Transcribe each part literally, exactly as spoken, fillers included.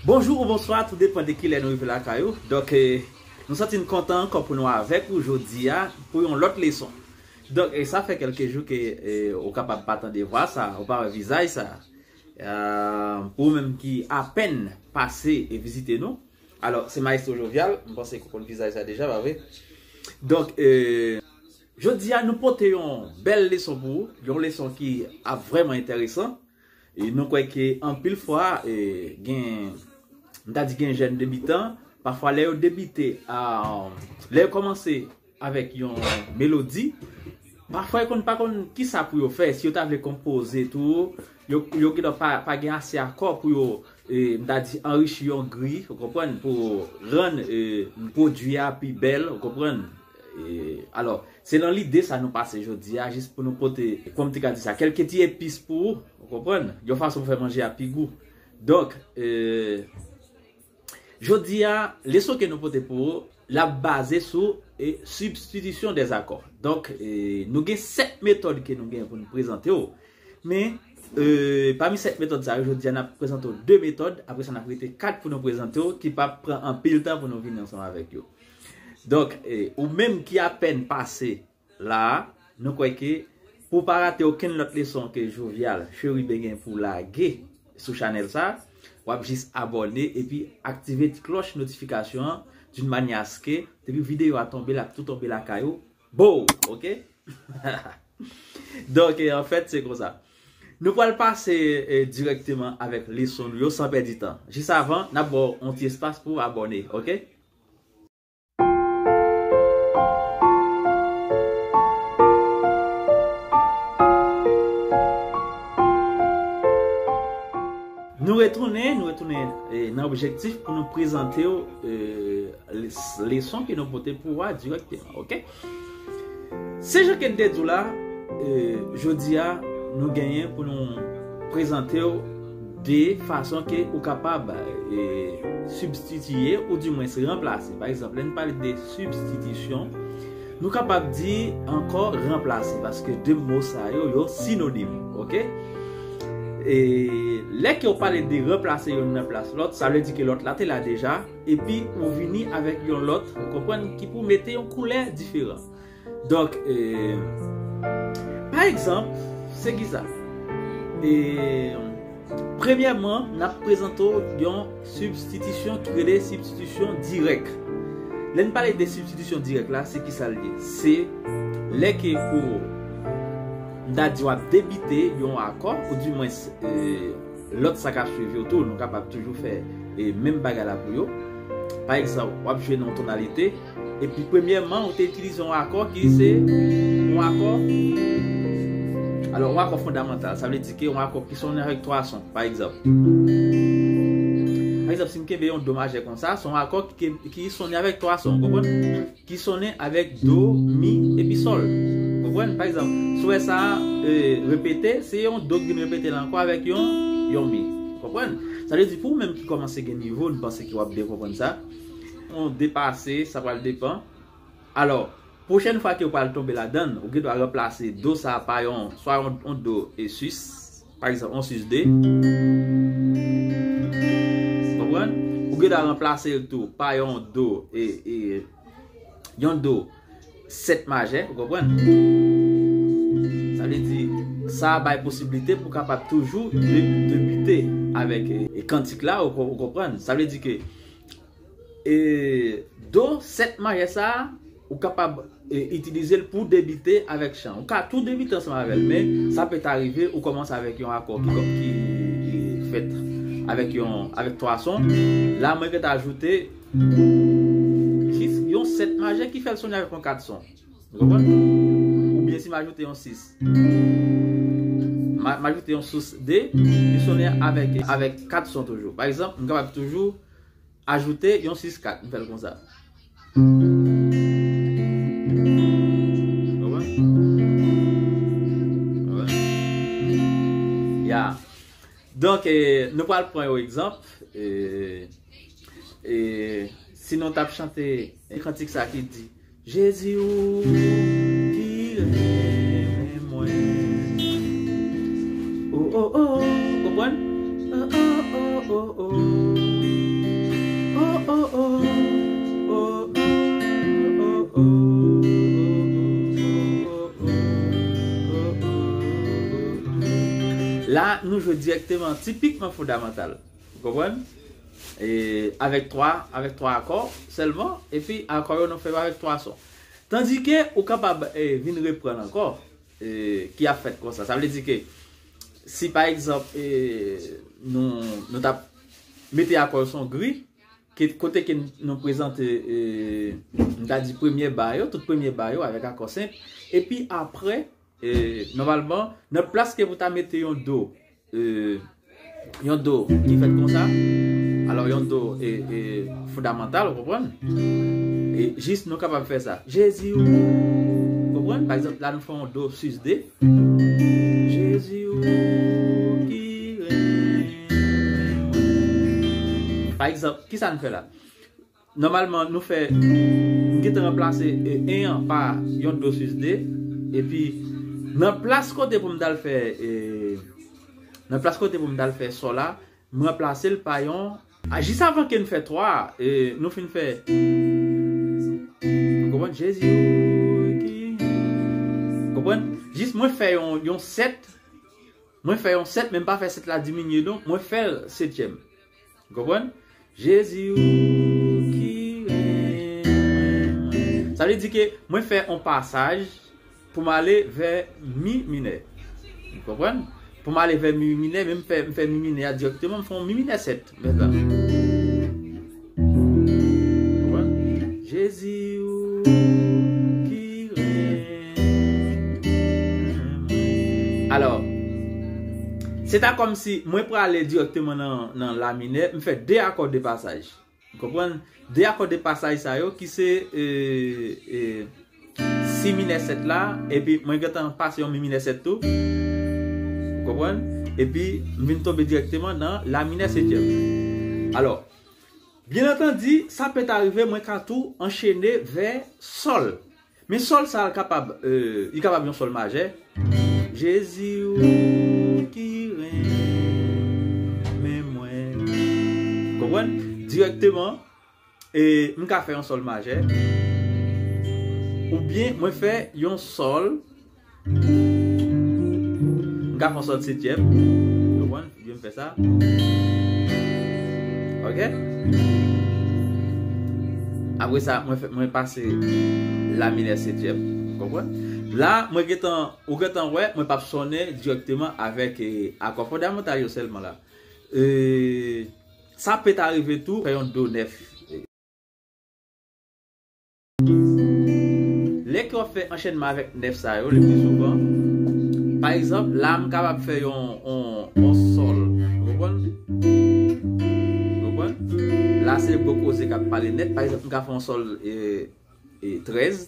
Bonjou ou bonswa, tou depann de kilè nou rive lakay ou. Donk, eh, nou santi n kontan ankò pou nou avèk ou jodi a pou yon lòt leson. Donk, eh, sa fè kèlke jou ke, eh, ou kapab pa tande vwa sa, ou pa wè vizaj sa. Eh, pou ou menm ki apèn pase e vizite nou, alò, se Maestro Jovial, m panse ke w konn vizaj sa deja, pa vre? Donk, eh, jodi a, nou pote yon bèl leson pou ou, yon leson ki ap vrèman enteresan. E nou kwè ke anpil fwa, e, gen, m ta di gen jèn debitan, pafwa lè yo debite, a, lè yo kòmanse avèk yon melodi, pafwa yo konn pa konn kisa pou yo fè, si yo ta vle konpoze tou, yo, yo gentan pa, pa gen ase akò pou yo, e, m ta di anrichi yon gri, ou konprann, pou rann, e, pwodui a pi bèl, ou konprann. E, alò, se nan lide sa nou pase jodi a, jis pou nou pote, kòman m te ka di sa, kèlke ti epis pou ou, ou konprann? Yon fason pou fè manje a pi gou. Donk, e, jodi a, leson ke nou pote pou ou, l ap baze sou, e, substitution des accords. Donk, e, nou gen sèt metòd ke nou gen pou nou prezante w. Men, e, pami sèt metòd sa yo, jodi a n ap prezante w de metòd, apre sa n ap rete kat pou nou prezante w, ki p ap pran anpil tan pou nou vini ansanm avèk yo. Donk, e, ou menm ki apèn pase la a, nou kwè ke pou w pa rate okenn lòt leson ke Jovial Cherubin gen pou lage sou chanèl sa, w ap jis abòne epi aktive ti klòch notifikasyon an d'une manière à ce que depi videyo a tonbe, l ap tou tonbe lakay ou. Bow! Oke? Donk, e, anfèt, se konsa. Nou pral pase, e, dirèkteman avèk leson nou yo san pèdi tan. Jis avan, n ap ba w yon ti espas pou w abòne, oke? Nou retounen, nou retounen, e, nan objektif pou nou prezante w, e, les-, leson ke nou pote pou w a dirèkteman, oke? Se jan ke n te di w la, e, jodi a, nou genyen pou nou prezante w de fason ke ou kapab, e, sibstitiye ou dimwens ranplase. Pa egzanp, lè n pale de sibstitisyon, nou kapab di ankò ranplase, paske de mo sa yo, yo sinonim, oke? E lè ke w pale de ranplase youn nan plas lòt, sa vle di ke lòt la te la deja, epi ou vini avèk yon lòt, ou konprann, ki pou mete yon koulè diferan. Donk, e, pa egzanp, se kisa? E, premyèman, n ap prezante w yon sibstitisyon ki rele sibstitisyon dirèk. Lè n pale de sibstitisyon dirèk la, se kisa l ye? Se lè ke ou, m ta di w ap debite yon akò, oudimwens, e, lòt sa k ap swiv yo tou, nou kapab toujou fè, e, menm bagay la pou yo. Pa egzanp, w ap jwe nan yon tonalite, epi premyèman, ou te itilize yon akò ki se yon akò, alò, yon akò fondamantal, sa vle di ke yon akò ki sonnen avèk twa son, pa egzanp. Pa egzanp, si m kenbe yon do majè konsa, se yon akò ki, ki sonnen avèk twa son, ou konprann? Ki sonnen avèk do, mi, epi sòl. Ou konprann? Pa egzanp, si w wè sa, e, repete, se yon do ki vin repete la ankò avèk yon, yon mi. Ou konprann? Sa vle di pou ou menm ki kòmanse gen nivo, m panse ke w ap byen konprann sa. Yon depase, sa pral depann. Alò, pwochèn fwa ke w pral tonbe ladan l, ou gen dwa ranplase do sa a pa yon, swa yon, yon do e sis, pa egzanp, yon sis de. Konprann? Ou gen dwa ranplase l tou pa yon do e, e yon do sèt majè, ou konprann? Sa vle di, sa bay posiblite pou w kapab toujou de-, debite avèk, e, e kantik la, ou ko-, ou konprann? Sa vle di ke, e, do sèt majè sa a, ou kapab, e, itilize l pou debite avèk chan. Ou ka tou debite ansanm avè l, men sa pèt arive ou kòmanse avèk yon akò ki, ki, ki fèt avèk yon, avèk twa son. La, mwen gentan ajoute jis yon sèt majè ki fè l sonnen avèk yon kat son. Ou konprann? Oubyen si m ajoute yon sis, m a-, m ajoute yon sis de, li sonnen avèk, avèk kat son toujou. Pa egzanp, m kapab toujou ajoute yon sis kat, m fè l konsa. Ou konprann? Ou konprann? Ya. Donk, e, nou pral pran yon egzanp. E, e, si nou t ap chante kantik sa ki di, Jezi ou ki renmen mwen. O, o, o, konprann? O, o, o, o, o. Jwe dirèkteman, tipikman fondamantal. Ou konprann? E, avèk twa, avèk twa akò sèlman, epi akò yo nou fè yo avèk twa son. Tandike ou kapab, e, vin reprann ankò, e, ki ap fèt konsa. Sa vle di ke si pa egzanp, e, nou, nou t ap mete akò yo sou yon gri, ke, kote ke nou prezante, e, m ta di premye ba yo, tout premye ba yo avèk akò senp, epi apre, e, nòmalman, nan plas ke pou ta mete yon do, e, yon do ki fèt konsa, alò yon do, e, e, fondamantal, ou konprann? E jis nou kapab fè sa. Jezi ou, konprann? Pa egzanp, la nou fè yon do sis de. Jezi ou ki renmen mwen. Pa egzanp, ki sa nou fè la? Nòmalman, nou fè, m gentan ranplase, e, en an pa yon do sis de, epi nan plas kote pou m t al fè, e, nan plas kote pou m t al fè sò la, m ranplase l pa yon, a, jis avan ke n fè twa a, e, nou fin fè, ou konprann? Jezi ou ki, konprann? Jis mwen fè yon, yon sèt, mwen fè yon sèt, men m pa fè sèt la diminye, non, mwen fè l setyèm. Ou konprann? Jezi ou ki renmen mwen. Sa vle di ke mwen fè yon pasaj pou m ale vè mi minè. Ou konprann? Pou m ale vè mi minè, men m fè, m fè mi minè a dirèkteman, m fè yon mi minè sèt. Mèt la. Ou konprann? Jezi ou ki renmen mwen. Alò, se ta kòmsi mwen prale dirèkteman nan, nan la minè, m fè de akò de pasaj. Ou konprann? De akò de pasaj sa yo ki se, e, e, si minè sèt la, epi mwen gentan pase yon mi minè sèt tou. Ou konprann? Epi m vin tonbe dirèkteman nan la minè setyèm. Alò, byen antandi, sa pèt arive, mwen ka tou anchene vè sòl. Men sòl sa a kapab, e, li kapab yon sòl majè. Jezi ou ki renmen mwen. Konprann? Dirèkteman, e, m ka fè yon sòl majè. Oubyen mwen fè yon sòl. M ka fè yon sòl setyèm. Konprann? Oubyen m fè sa. Ok? Apre sa, mwen fè, mwen pase la minè setyèm. Konprann? La, mwen gentan, ou gentan wè, mwen p ap sonnen dirèkteman avèk, e, akò fondamantal yo sèlman la. E, sa pèt arive tou, fè yon do nèf. Lè ke w ap fè anchènman avèk nèf sa yo, le pli souvan, pa egzanp, la m kapab fè yon, yon, yon sòl. Ou konprann? Ou konprann? La se gwo koze k ap pale nèt. Pa egzanp, m ka fè yon sòl, e, e, trèz.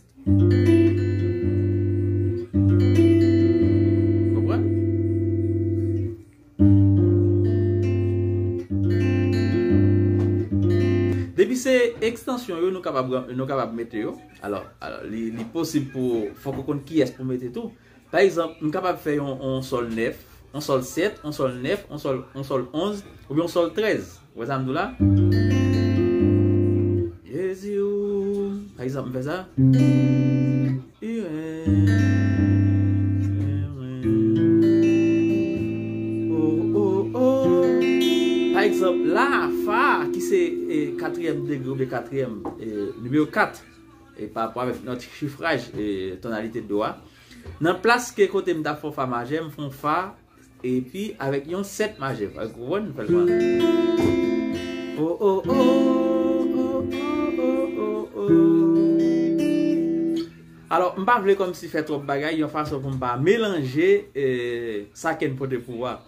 Konprann? Depi se ekstansyon yo, nou kapab, nou kapab mete yo. Alò, alò, li, li posib pou, fòk ou konn kiyès pou mete tou. Pa egzanp, m kapab fè yon, yon sòl nèf, yon sòl sèt, yon sòl nèf, yon sòl, yon sòl onz, oubyen yon sòl trèz. Ou wè sa m di w la? Jezi ou, pa egzanp, m fè sa. Iren. Oh, oh, oh. Pa egzanp, la, fa, ki se, e, katriyèm degre oubyen katriyèm, e, nimewo kat, e, pa rapò avèk nòt chifraj, e, tonalite do a. Nan plas ke kote m ta fè yon fa majè, m fè yon fa, epi avèk yon sèt majè. Ou konprann? Fè l pran. Oh, oh, oh, oh, oh, oh, oh, oh. Alò, m pa vle kòmsi fè twòp bagay, yon fason pou m pa melanje, e, sa ke n pote pou ou a.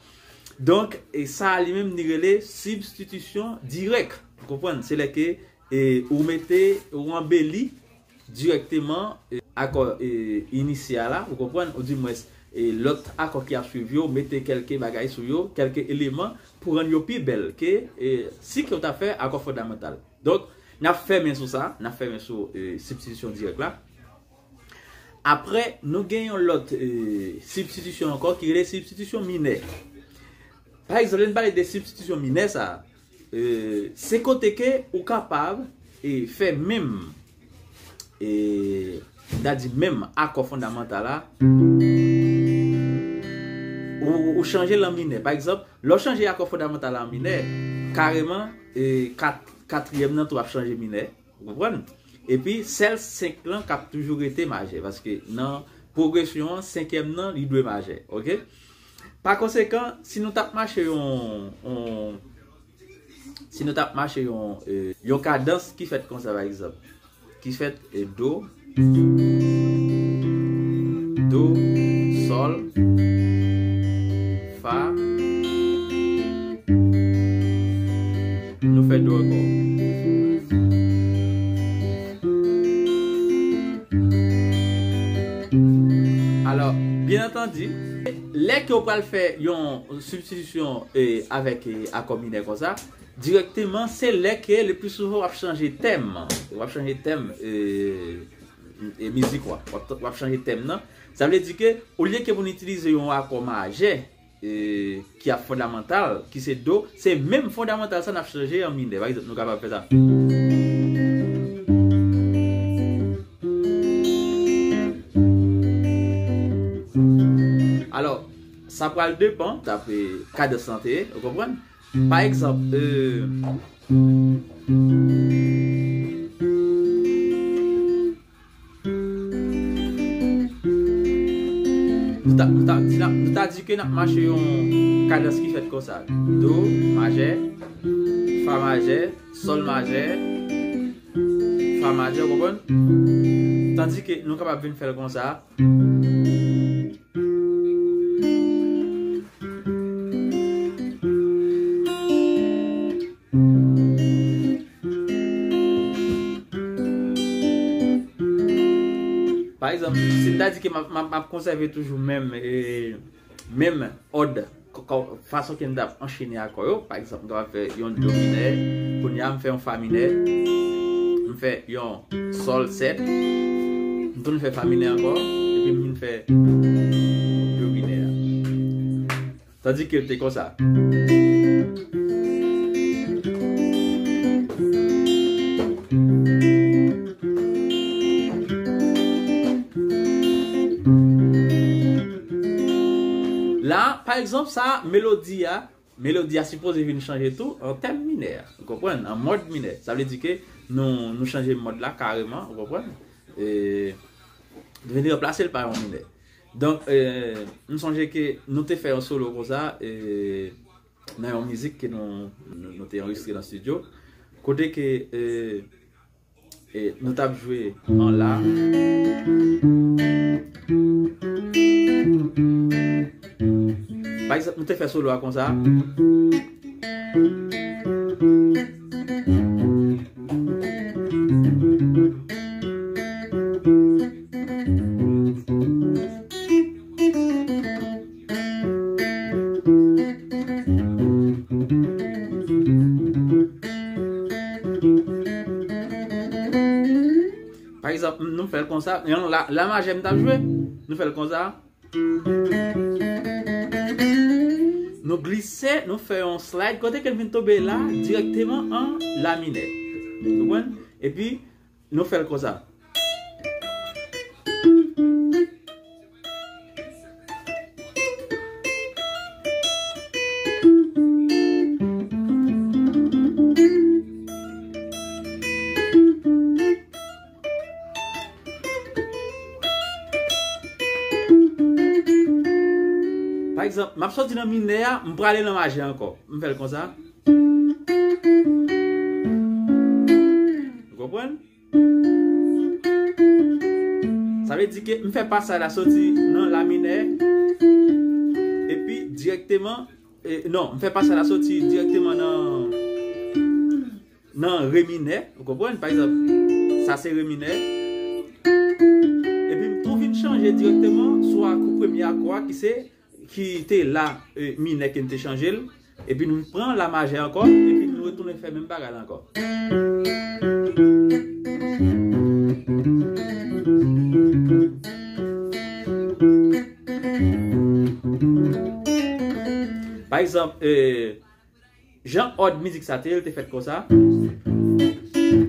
Donk, e sa a li menm, li rele sibstitisyon dirèk. Ou konprann? Se lè ke, e, ou mete, ou anbeli dirèkteman, e, akò, e, inisyal la, ou konprann? Ou dimwens, e, lòt akò ki ap swiv yo, mete kèlke bagay sou yo, kèlke eleman pou rann yo pi bèl ke, e, si ke w ta fè akò fondamantal. Donk, n ap fèmen sou sa, n ap fèmen sou, e, sibstitisyon dirèk la. Apre, nou gen yon lòt, e, sibstitisyon ankò ki rele sibstitisyon minè. Pa egzanp, lè n pale de sibstitisyon minè sa, e, se kote ke ou kapab, e, fè menm, e, n ta di menm akò fondamantal la, Ou, ou chanje l an minè. Pa egzanp, lè w chanje akò fondamantal la an minè, kareman, e, kat, katriyèm nan tou ap chanje minè. Ou konprann? Epi, sèl senk lan k ap toujou rete majè. Paske nan pwogresyon an, senkyèm nan, li dwe majè. Oke? Pa konsekan, si nou t ap mache yon, yon, si nou t ap mache yon, e, yon kadans ki fèt konsa, pa egzanp, ki fèt, e, do, do, sòl, fa, nou fè do ankò. Alò, byen antandi, lè ke w pral fè yon sibstitisyon, e, avèk, e, akò minè konsa, dirèkteman, se lè ke le pli souvan w ap chanje tèm. W ap chanje tèm, e, e, mizik w ap, w ap, w ap chanje tèm nan. Sa vle di ke, olye ke pou n itilize yon akò majè, e, ki ap fondamantal, ki se do, se menm fondamantal sa n ap chanje an minè. Pa egzanp, nou kapab fè sa. Alò, sa pral depann, dapre kadans lan te ye, ou konprann? Pa egzanp, e, nou ta, nou ta, di n ap, nou ta di ke n ap mache yon kadans ki fèt konsa. Do majè, fa majè, sòl majè, fa majè, ou konprann? Tandi ke nou kapab vin fè l konsa. Pa egzanp, si m ta di ke m ap, m ap, m ap konsève toujou menm, e, menm òd, k-, k-, fason ke m t ap anchene akò yo, pa egzanp, m kapab fè yon do minè, kounye a m fè yon fa minè, m fè yon sòl sèt, m tounen fè fa minè ankò, epi m vin fè do minè a. Tandi ke l te konsa. La, pa egzanp, sa, melodi a, melodi a sipoze vin chanje tou an tèm minè. Ou konprann? An mòd minè. Sa vle di ke nou, nou chanje mòd la kareman, ou konprann? E, vin ranplase l pa yon minè. Donk, e, m sonje ke nou te fè yon solo konsa, e, nan yon mizik ke nou, nou, nou te anrejistre nan estidyo. Kote ke, e, e, nou t ap jwe an la. Pa egzanp, nou te fè solo a konsa. Pa egzanp, nou fè l konsa, yon la, la majè m t ap jwe, nou fè l konsa. Nou glise, nou fè yon slide, kote ke l vin tonbe la, dirèkteman an la minè. Ou konprann? Epi, nou fè l konsa. Pa egzanp, m ap soti nan minè a, m prale nan majè ankò. M fè l konsa. Ou konprann? Sa vle di ke m fè pasaj la soti nan la minè, epi dirèkteman, e, non, m fè pasaj la soti dirèkteman nan, nan re minè, ou konprann? Pa egzanp, sa se re minè, epi m tou vin chanje dirèkteman sou ak-, premye akò a ki se ki te la, e, minè ke n te chanje l, epi nou pran la majè ankò, epi nou retounen fè menm bagay la ankò. Pa egzanp, e, jan òd mizik sa te ye, l te fèt konsa.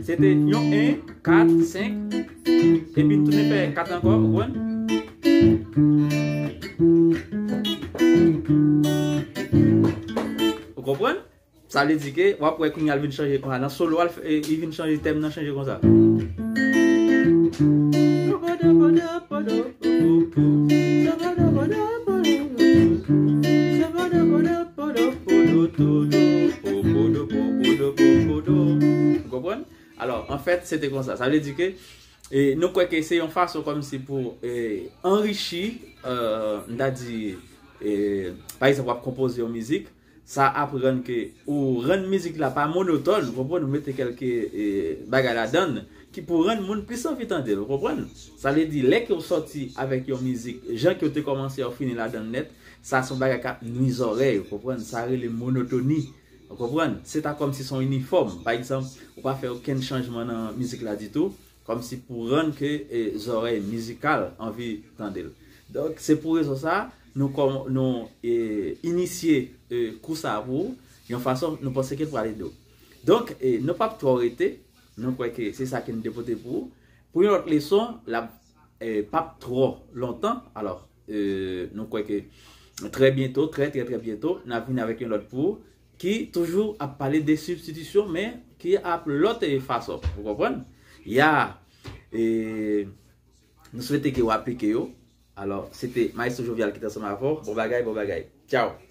Se te yon en, kat, senk, epi n tounen fè kat ankò, ou konprann? Ou konprann? Sa vle di ke w ap wè kounye a l vin chanje konsa. Nan solo a, l f- e, li vin chanje tèm nan, chanje konsa. Ou konprann? Alò, anfèt, se te konsa. Sa vle di ke e, nou kwè ke se yon fason kòmsi pou e, anrichi, e, m ta di, e, pa egzanp, w ap konpoze yon mizik, sa ap rann ke ou rann mizik la pa monotòn, ou konprann, ou mete kèlke e, bagay ladan l ki pou rann moun plis anvi tande l, ou konprann? Sa vle di, lè ke w sòti avèk yon mizik, jan ke w te kòmanse a, w fini ladan l nèt, sa se yon bagay k ap nwi zòrèy, ou konprann? Sa rele monotoni. Ou konprann? Se ta kòmsi se yon inifòm. Pa egzanp, ou pa fè okenn chanjman nan mizik la ditou, kòmsi pou rann ke e, zòrèy mizikal anvi tande l. Donk, se pou rezon sa, nou kòm nou e, inisye e, kou sa pou ou, yon fason nou panse ke l pral ede w. Donk, e, nou p ap twò rete, nou kwè ke se sa ke nou te pote pou ou. Pou yon lòt leson, l ap e, p ap twò lontan. Alò, e, nou kwè ke trè byento, trè, trè, trè byento, n ap vini avèk yon lòt pou ou ki toujou ap pale de sibstitisyon, men ki ap lòt e, fason. Ou konprann? Ya, e, nou swete ke w aplike yo. Alò, se te Maestro Jovial ki te ansanm avè w. Bon bagay, bon bagay. Tchaw!